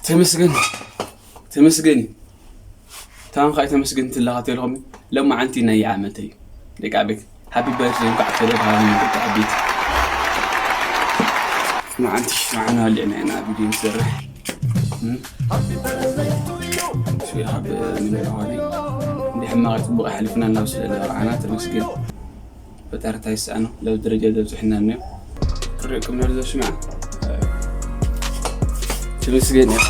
ተመስገን፣ ተመስገን እዩ። ታም ኻይ ተመስገን ትለኻ ተልኹም። ሎማዓንቲ ናይ ዓመተይ እዩ። ደቂ ዓበይቲ፣ ሃፒ በርዝደይ፣ እንኳዕ ተወለድካ ደቂ ዓበይቲ። ሎማዓንቲ ሽማዕና ወሊዕና ኢና ቪድዮ ንሰርሕ። እም? ሽዊ ካብ ምን ሆነ? እንዲ ሕማቕ ጽቡቕ ኣሕሊፍና ናብ ስለ ለውዓና ተመስገን። ፈጣሪ እንታይ ይስኣኖ? ለዚ ደረጃ ዘብጽሕና እኒኦ። ክሪእኩም ነር ዘሽማዕ። ተመስገን እዩ።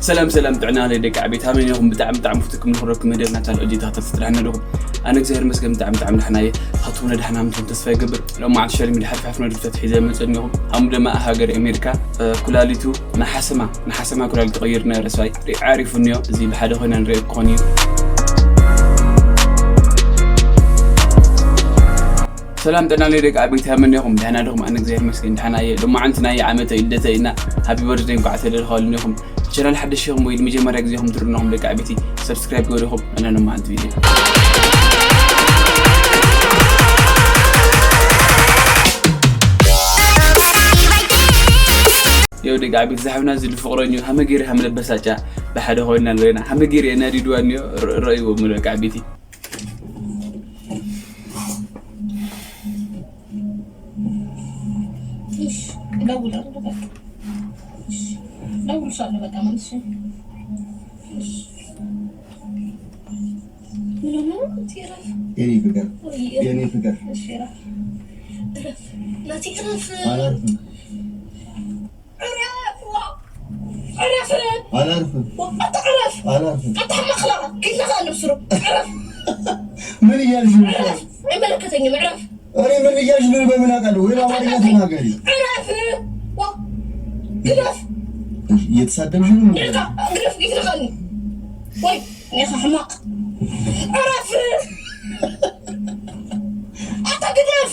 ሰላም፣ ሰላም፣ ጥዕና ለይ ደቂ ዓበይቲ፣ ሃመይ ኔኹም? ብጣዕሚ፣ ብጣዕሚ ፍቱኩም ንኽረኩም መደብና ታል ኦጂ ተኸታተልቲ ደሓን ዶ ዲኹም? ኣነ እግዚኣብሔር ይመስገን ብጣዕሚ፣ ብጣዕሚ ደሓና እየ። ኻትኩም እውን ደሓና ምትኹም ተስፋ ይገብር። ሎማዓንቲ ሻልሚ ድሓር ፋሕፍ ነድፍታት ሒዘ መጸ እኒኹም። ሃሙ ደማ ሃገር ኣሜሪካ፣ እ፣ ኩላሊቱ ንሓሰማ፣ ንሓሰማ ኩላሊት ተቐይር ነበረ ሰብኣይ። ሪዓ ዓሪፉ እኒኦ። እዚ ብሓደ ኮይና ንሪኦ ክኾን እዩ። ሰላም ጥዕና ለይ ደቂ ዓበይቲ፣ ሃመይ ኔኹም? ደሕና ዲኹም? ኣነ እግዚኣብሔር ይመስገን ደሕና እየ። ሎማዓንቲ ናይ ዓመተ ልደተ ኢና። ሃፒ በርዝደይ፣ እንኳዕ ተወለድካ በሉኒ ኢኹም። ቻናል ሓደሽ ኢኹም ወይ ንመጀመርያ ግዜ ኢኹም ትርእዩና ኢኹም ደቂ ዓበይቲ፣ ሰብስክራይብ ግበሩ ኢኹም። ኣነ ሎማዓንቲ ቪድዮ የው ደቂ ዓበይቲ፣ ዛሕብና እዚ ልፍቕረን እዩ። ሃመ ገይረ ሃም ለበሳጫ ብሓደ ኮይና ኣለና። ሃመ ገይረ የናዲድዋ እኒኦ። ር-፣ ረእይዎ እሞ ደቂ ዓበይቲ። እሺ፣ እደውላለሁ በቃ። እሺ፣ እደውልልሻለሁ በቃ መልሼ። እሺ። ምን ሆነ ነው? እረፍ። የኔ ፍቅር፣ ወይ እረፍ። የኔ ፍቅር። እሺ፣ እረፍ። እረፍ። ናቲ፣ እረፍ። አላርፍም። እረፍ፣ ዋ። እረፍ። አላርፍም። ዋ፣ አታ እረፍ። አላርፍም። አታ ማክላ፣ ኪላ ካለ ብስሩ። እረፍ። ምን እያልሽ ነው? እረፍ። አይመለከተኝም፣ እረፍ። እኔ ምን እያልሽ ነው? በምን አውቃለሁ? ወይ በአማርኛ ተናገሪ። እረፍ። ዋ፣ ግደፍ። እየተሳደብሽ ነው? ይልካ፣ ግደፍ፣ ይልካል። ወይ፣ እኔ ሕማቅ። እረፍ። ኣታ ግደፍ።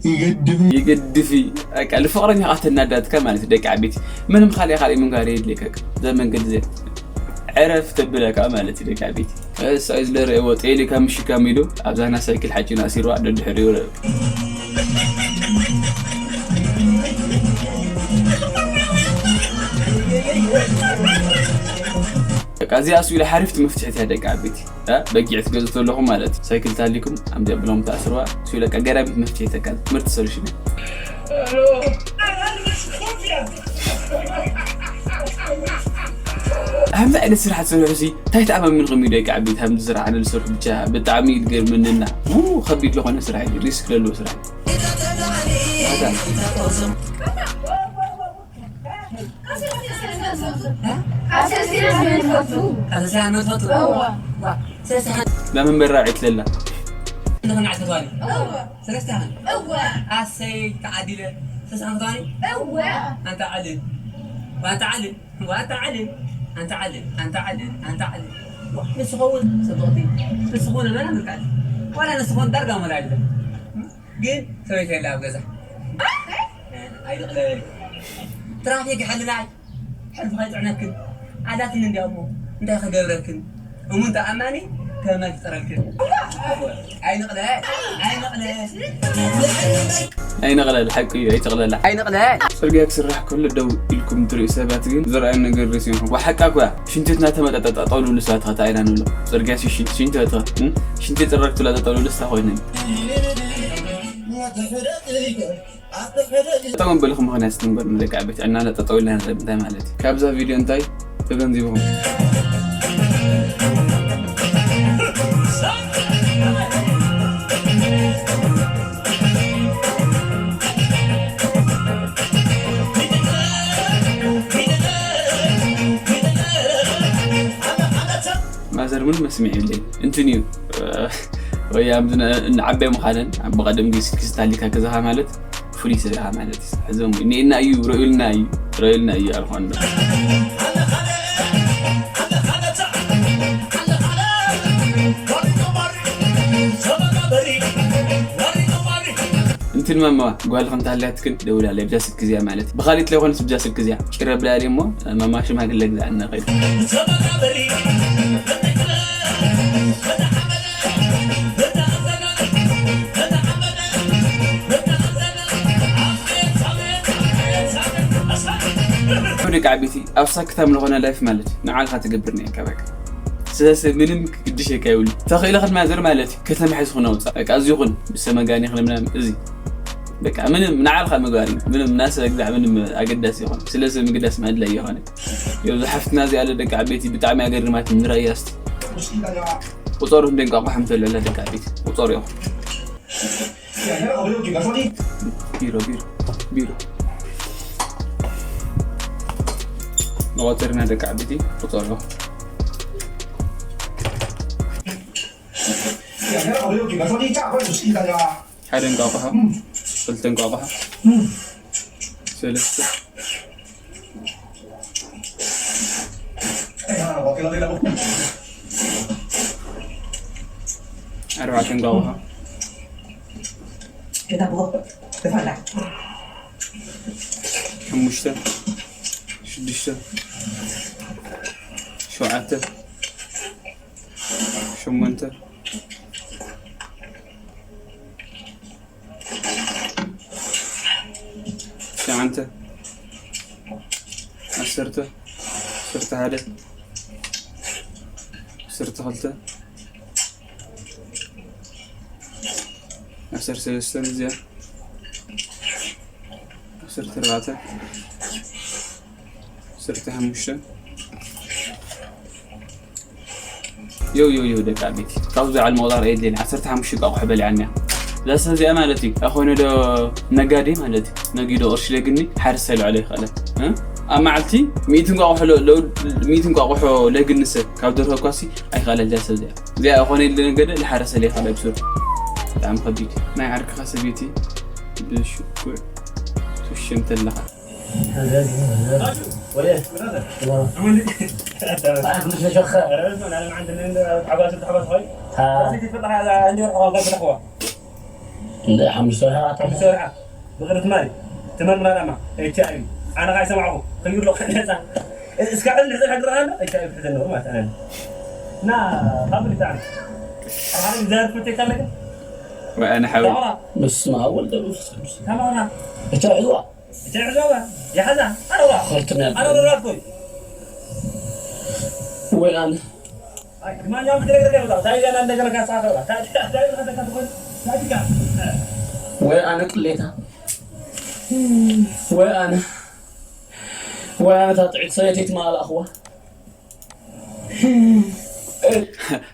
ይገድፍ። ይገድፍ። በቃ፣ ንፍቕረኛኻ ተናዳትካ ማለት እዩ፣ ደቂ ዓበይቲ። ምንም ካልእ፣ ካልእ ምንጋር የድልየካ። ዘመን ግዜ ዕረፍ ተብለካ ማለት እዩ፣ ደቂ ዓበይቲ። እሳ እዩ ዝለረእዎ፣ ጤሊ ካብ ምሽካም ኢሉ ኣብዛ ናይ ሳይክል ሓጭን ኣሲርዋ፣ ደድሕሪኡ ረ-፣ በቃ፣ እዚኣ እሱ ኢለ ሓሪፍቲ መፍትሒት እያ፣ ደቂ ዓበይቲ። እ፣ በጊዕ ትገዝኡ ተለኹም ማለት እዩ። ሳይክል ታሊኩም፣ ኣምዚ ኣብሎም ተኣስርዋ፣ እሱ ኢለ በቃ፣ ገራሚት መፍትሒት፣ በቃ፣ ምርጥ ሶሉሽን እዩ። ከምዚ ዓይነት ስራሕ ትሰርሑ ሲ፣ እንታይ ተኣማሚንኩም እዩ ደቂ ዓበይቲ ከምዚ ስራሕ ኣነ ዝሰርሑ ብቻ ብጣዕሚ እዩ ዝገርመኒ እና፣ ኡ፣ ከቢድ ዝኾነ ስራሕ እዩ፣ ሪስክ ዘለዎ ስራሕ እዩ። ዋጋ። ኣሰሲና ንፈቱ። ኣሰሲና ንፈቱ። እዋ። ዋ፣ ሰስሓን። ዳመንበራ ዕትለላ። ንኽንዓት ተባሊ። እዋ። ሰለስተ ኸን። እዋ። ኣሰይ፣ ተዓዲለ። ሰስሓን ተባሊ። እዋ። ኣንታ ዓልን። ኣንታ ዓልን። ኣንታ ዓልን፣ ኣንታ ዓልን፣ ኣንታ ዓልን፣ ኣንታ ዓልን። ዋ፣ ንስኻ እውን ጽብቕቲ፣ ንስኻ እውን ኣመና ምልክዕቲ። ዋላ ንስኻ እውን ዳርጋ መላ የለን። ግን ሰበይቲ የላ ኣብ ገዛ። ኣይንቕለል። ትራፊክ ይሓልናይ፣ ሕልፊ ከይጥዕነክን። ኣዳትኒ እንዲያ እሞ እንታይ ክገብረክን? እሙን ተኣማኒ ከመይ ክጸረልክን? ኣይንቕለል፣ ኣይንቕለል። ኣይንቕለል፣ ሓቂ እዩ፣ ኣይትቕለላ። ኣይንቕለል። ጽርግያ ክስራሕ ከሎ ደው ኢልኩም ትርእዩ ሰባት ግን ዝረኣየኒ ነገር ርእሲ ይኹን። ዋ፣ ሓቃ እኮ እያ። ሽንቲ ቤትና ተመጣጣጣ ጠውልውሉ ሰባት ኸታ ኢና ንብሎ። ጽርግያ ሲ-፣ ሽንቲ፣ ሽንቲ ቤት ኸ፣ እም? ሽንቲ ቤት ጽረግ ትብላ ጠውልውሉ ስታ ኮይነን። ጠጠው በልኹም ምኽንያት ስትንበር ንደቂ ዓበይቲ ዕናና ጠጠው ኢልና ንርኢ እንታይ ማለት እዩ? ካብዛ ቪድዮ እንታይ ተገንዚብኹም? ማዘር ምን መስሚዕ የለይ። እንትን እዩ፣ ወይ ኣብ ዝነ-፣ ንዓበይ ምዃነን ኣብ ብቐደም ግዜ ስልኪ ስታሊካ ገዛኻ ማለት ፍሉይ ሰብ ኢኻ ማለት እዩ። ሕዞም እዩ። ኒኤና እዩ፣ ረኡልና እዩ፣ ረኡልና እዩ ኣልኳን። እንትን ማማ ጓል ከምታ ሃልያትክን ደውላለይ ብዛ ስልኪ እዚኣ ማለት ብኻሊት ለይኮነስ ብዛ ስልኪ እዚኣ ጭረ ብላሊ እሞ ማማ ሽማግለ ግዛእና ኸይድ። ደቂ ዓበይቲ ኣብ ሳክታም ዝኾነ ላይፍ ማለት ንዓልኻ ትገብር ናይ በቃ ስለዚ ምንም ክግድሸካ ይብሉ ተኽእለ ክንማዘር ማለት እዩ። ከተማ ሒዝኹን ኣውፃእ በቃ እዚ ይኹን ብሰመጋኒ ክንምናም እዚ በቃ ምንም ንዓልኻ ምግባር እዩ። ምንም ናሰ ግዛዕ ምንም ኣገዳሲ ይኾን ስለዚ ምግዳስ ማድላይ ይኾነ። እዚ ሓፍትና እዚኣ ኣለ ደቂ ዓበይቲ ብጣዕሚ ኣገርማት ንረእያ እስቲ። ቁፀሩ እንደ እንቋቋሖም ተለላ ደቂ ዓበይቲ ቁፀሩ ይኹን። ቢሮ ቢሮ ቢሮ መቆፀርና ደቂ ዓበይቲ ቁፀሩ። ሓደ እንቋቋሖ ክልተ እንቋቋሖ ሰለስተ ኣርባዕተ እንቋቑሖ ሓሙሽተ ሽዱሽተ ሸውዓተ ሸሞንተ ትሽዓተ ዓሰርተ ዓሰርተ ሓደ ዓሰርተ ክልተ ዓሰርተ ሰለስተ እዚኣ ዓሰርተ ኣርባዕተ ዓሰርተ ሓሙሽተ ዮው ዮው ዮው ደቂ ዓበይቲ ካብዚ ዓል መቑጣር የድልየን ዓሰርተ ሓሙሽተ እንቋቑሖ በሊዓና እያ። እዛ ሰብ እዚኣ ማለት እዩ ኣይኮነ ዶ ነጋዴ ማለት እዩ ነጊዶ ቅርሺ ለግኒ ሓደ ሰልዖ ለይኽእለ ኣብ መዓልቲ ሚእቲ እንቋቑሖ ለግኒ ሰብ ካብ ደርሆ ኳሲ ኣይኽእለ እዚኣ ሰብ እዚኣ እዚኣ ዝኾነ ኢለ ነገደ ዝሓረሰ ለይኽእለ ብሱር ብጣዕሚ ከቢድ ናይ ዓርክኻ ሰበይቲ ብሽኩዕ ትሸም ተለኻ ብቕሪ ትማሊ ተመርምራ ዳማ ኤች ኣይ ቪ ኣነ ካ ይሰማዕኹ ከይብሎ ክሕደፃ እስካ ዕል ንሕዘ ከግረና ኤች ኣይ ቪ ክሕዘ ነሩ ማለት ኣነ እና ካብ ብልታ ኣነ ኣብ ሓደ እግዚኣብሔር ትምህርት የካለገ ወአነ ሓወይ በስመ አብ ወልድ ወመንፈስ ቅዱስ ተማራ እቻ ሕዝዋ እቻ ሕዝዋ ያዛ ኣረዋ ኸርትም ያለ ኣረዋ ራፍቶይ ወይ ኣነ ወይ ኣነ ቅሌታ ወይ ኣነ ወይ ኣነ ታጥዒት ሰበይቲ ትማላእኽዋ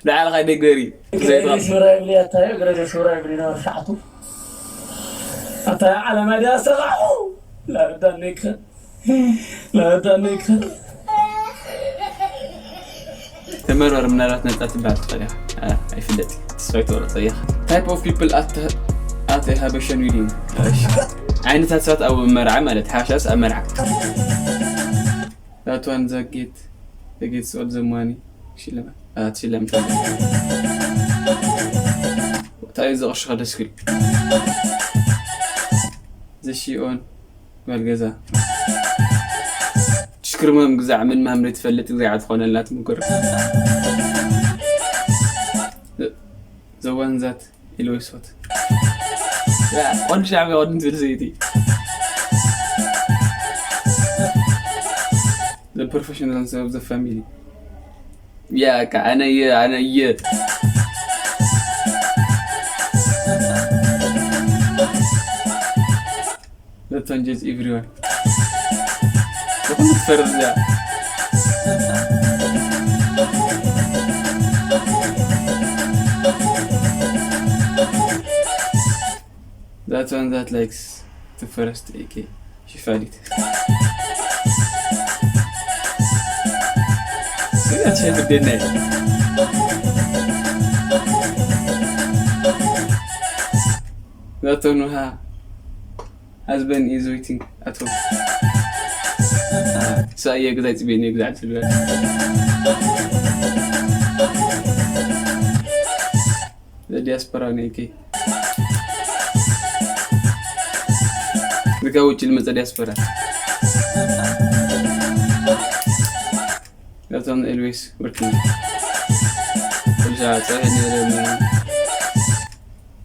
ንዓልኻ ደገሪ ዘይትቐም ሽራ ይብሊ ኣታዮ ግረገ ሽራ ይብሊ ነበረ ሻዕቱ ኣታ ዓለማ ድያ ዝተኻዕኹ ላረዳነይክኸን ላረዳነይክኸን ተመርመር ምናልባት ነፃ ትበሃል ትኽእል ኢኻ ኣይፍለጥ ስራይ ትወረፀ ኢኻ type of people at at habeshan wedding ዓይነታት ሰባት ኣብ መርዓ ማለት ሓሻስ ኣብ መርዓ That one the gate the gates all the money ሽልማት ኣት ሽልማት እንታይ እዚ ቅርሽኻ ደስ ክብል ዘሽኦን ጓል ገዛ ትሽክርመም ግዛዕ ምን ማምሪ ትፈልጥ ግዛዕ ትኾነልና ትምክር ዘዋንዛት ኢልወይሶት ቆንዲ ሻዕቢ ቆንዲ ትብል ሰይቲ The professionals of the family. Yeah, أنا ي- That one just everyone. Who's for that? That one that likes the first A K. She found it. That's a good day. That one, ha. Husband is waiting at home. ሰእየ ግዛ ይፅበኒ ግዛ ትብል ዲያስፖራ ነይከይ ዝጋ ውጭ ልመፀ ዲያስፖራ That's on always working.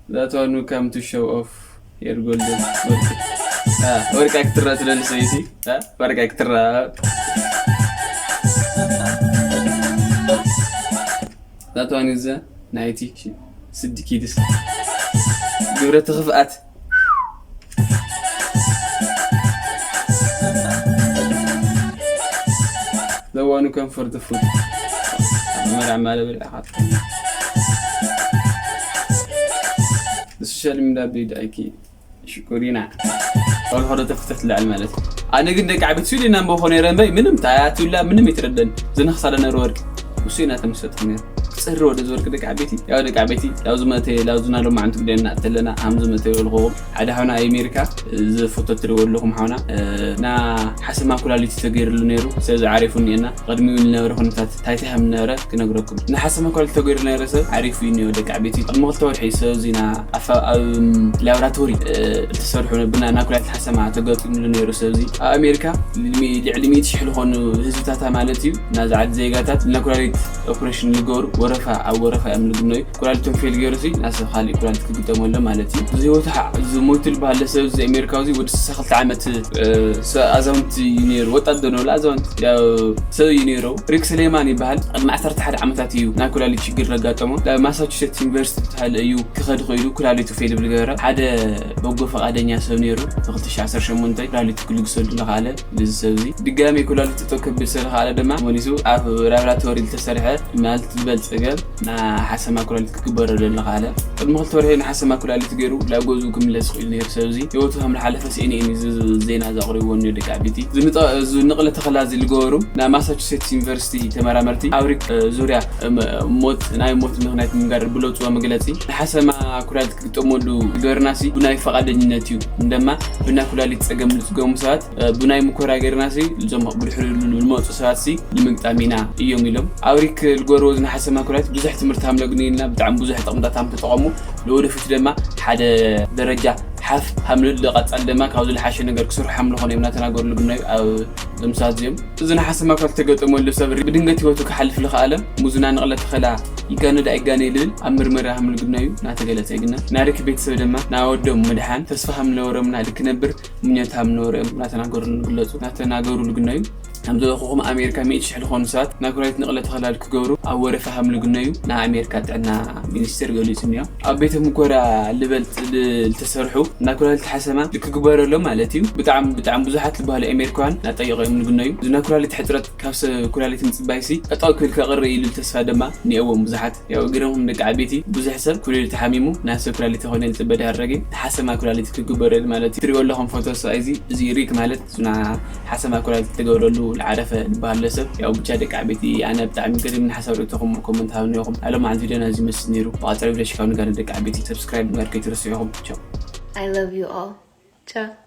That one who come to show off. Here, golden. ወርቃ ክትራ ስለኒ ሰይቲ ወርቃ ክትራ ዛትዋን እዘ ናይቲ ስዲ ኪድስ ግብረ ተኽፍኣት ዘዋኑ ከም ፈርተፉት መርዓ ማለ ብልዕኻ social media ብይድ ኣይኪ ሽኩሪና ካብ ዝኾነ ተፍተፍ ትልዓል ማለት እዩ። ኣነ ግን ደቂ ዓበይቲ ስዊድን ናብ መኾነ ነረ እምበይ ምንም ታያትላ ምንም ይትረደን ዝነኽሳለ ነሩ ወርቂ እሱ ኢና ተመሰጥኩ ነሩ ክፅሪ ወደ ዝወርቂ ደቂ ዓበይቲ ያው ደቂ ዓበይቲ ላው ዝመተ ላው ዝናሎም ዓንቱ ግደና እተለና ሃም ዝመተ ይበልኹዎም ሓደ ሓውና ኣሜሪካ ዝፎቶ ትሪእዎ ኣለኹም ሓውና እ፣ ና ሓሰማ ኩላሊት ተገይርሉ ነይሩ ሰብ ዝዓሪፉ እኒኤና ቅድሚኡ ዝነበረ ኩነታት እንታይ እንታይ ከም ዝነበረ ክነግረኩም ንሓሰማ ኩላሊት ተገይሩ ነይረ ሰብ ዓሪፉ እዩ እኒኦ ደቂ ዓበይቲ ቅድሚ ክልተ ወርሒ ሰብ እዚና ኣፋ ኣብ ላብራቶሪ እ፣ እተሰርሑ ብና ና ኩላሊት ሓሰማ ተገጢምሉ ነይሩ ሰብ እዚ ኣብ ኣሜሪካ ልሚ- ልዕሊ ሚእቲ ሽሕ ዝኾኑ ህዝብታታ ማለት እዩ ናዚ ዓዲ ዜጋታት ና ኩላሊት ኦፕሬሽን ዝገበሩ ወረፋ ኣብ ወረፋ እዮም ዝግነዩ ኩላሊቶም ፌል ገይሩ ሲ ናሰብ ካሊእ ኩላሊት ክግጠመሎም ማለት እዩ ዝህይወቱ ሓ- ዝሞይቱ ዝበሃል ሰብ እዚ ኣሜሪካዊ እዚ ወዲ ስሳ ክልተ ዓመት እ፣ ሰ- ኣዛውንቲ እዩ ነይሩ ወጣት ዶ ንብል ኣዛውንቲ ያው ሰብ እዩ ነይሩ ሪክ ስሌማን ይበሃል ቅድሚ ዓሰርተ ሓደ ዓመታት እዩ ናይ ኩላሊት ሽግር ዘጋጠሞ ናብ ማሳቹሴትስ ዩኒቨርሲቲ ተሃለ እዩ ክኸድ ኸይዱ ኩላሊቱ ፌል ዝብል ገበረ ሓደ በጎ ፈቃደኛ ሰብ ነይሩ ብ2018 ኩላሊቱ ክልግሰሉ ዝኸኣለ እዚ ሰብ እዚ ድጋሚ ኩላሊት ጠጠው ከብል ስለ ዝኸኣለ ድማ መሊሱ ኣብ ላብራቶሪ ዝተሰርሐ ማለት ዝበልፀገ ሓሰማ ኩላሊት ክግበረሉ ኣለኻለ ቅድሚ ክልተ ወርሒ ንሓሰማ ኩላሊት ገይሩ ናብ ገዝኡ ክምለስ ክኢሉ ነይሩ ሰብ እዚ ህይወቱ ከም ዝሓለፈ ሲኤንኤን እዩ እዚ ዜና ዘቕሪብዎ እኒኦ ደቂ ዓበይቲ እዚ ንጠ- እዚ ንቕለ ተኸላ እዚ ዝገበሩ ናብ ማሳቹሴትስ ዩኒቨርሲቲ ተመራመርቲ ኣብ ሪክ እ፣ ዙርያ እ፣ ም- ሞት ናይ ሞት ምክንያት ምንጋር ብለውፅዎ መግለፂ ንሓሰማ ኩላሊት ክግጠመሉ ገርናሲ ብናይ ፈቓደኝነት እዩ እንደማ ብናይ ኩላሊት ፀገም ዝፅገሙ ሰባት ብናይ ምኮራ ገይርና ሲ እዞም ብድሕሪ ዝመፁ ሰባት ሲ ንምግጣም ኢና እዮም ኢሎም ኣብ ሪክ ልጎርዎ ዝነሓሰማ ኩላሊት ብዙሕ ትምህርቲ ሃምለግኒ ኢልና ብጣዕሚ ብዙሕ ጥቕምታት ሃም ተጠቐሙ ንወደፊት ድማ ሓደ ደረጃ ሓፍ ሃምልል ቀፃል ድማ ካብ ዝለሓሸ ነገር ክሰርሑ ሃምልኾነ እዮም እናተናገሩ ልግናዩ ኣብ እዞም ሰባት እዚኦም እዚ ነሓሰማ ኩላሊት ተገጠመሉ ሰብ ብድንገት ህይወቱ ክሓልፍ ልኽኣለ ሙዝና ንቕለ ተኸላ ይጋነድ ኣይጋነ ልብል ኣብ ምርመራ ሃምልግናዩ እናተገለፀ ይግና ናሪክ ቤተሰብ ድማ ናወዶም ምድሓን ተስፋ ሃምለወሮምና ልክነብር ምኞት ሃም ነበረ እዮም እናተናገሩ ንግለፁ እናተናገሩ ልግነዩ ከም ዝበልኩኹም ኣሜሪካ ሚእቲ ሽሕ ዝኾኑ ሰባት ናይ ኩላሊት ንቕለ ተኸላል ክገብሩ ኣብ ወረፋ ሃም ልግነዩ ናይ ኣሜሪካ ጥዕና ሚኒስቴር ገሊፁ እኒኦ ኣብ ቤተ ምኮራ ልበልፅ ዝተሰርሑ ናይ ኩላሊት ሓሰማ ልክግበረሎም ማለት እዩ ብጣዕሚ ብጣዕሚ ብዙሓት ዝበሃሉ ኣሜሪካውያን እናጠየቑ እዮም ልግነዩ እዚ ናይ ኩላሊት ሕፅረት ካብ ሰብ ኩላሊት ምፅባይሲ ጠጠው ክብል ከቕሪ ኢሉ ተስፋ ድማ እኒአዎም ብዙሓት ያው ግርም ደቂ ዓበይቲ ብዙሕ ሰብ ኩላሊት ሓሚሙ ናይ ሰብ ኩላሊት ተኾነ ልፅበ ዳረገ ሓሰማ ኩላሊት ክግበረል ማለት እዩ ትሪኦ ኣለኹም ፎቶ ሰብኣይ እዚ እዚ ሪክ ማለት ና ሓሰማ ኩላሊት ተገብረሉ ልዓረፈ ዝበሃለ ሰብ ያው ብቻ ደቂ ዓበይቲ ኣነ ብጣዕሚ ገሪም ንሓሳብ ርእቶኹም ኮመንት ሃብኒ ኢኹም ኣሎም ዓንት ቪድዮና እዚ መስል ነይሩ ብቐፃሊ ቪድዮ ሽካው ንጋር ደቂ ዓበይቲ ሰብስክራይብ ምግባር ከይትረስዑ ኢኹም ቻው I love you all. Ciao.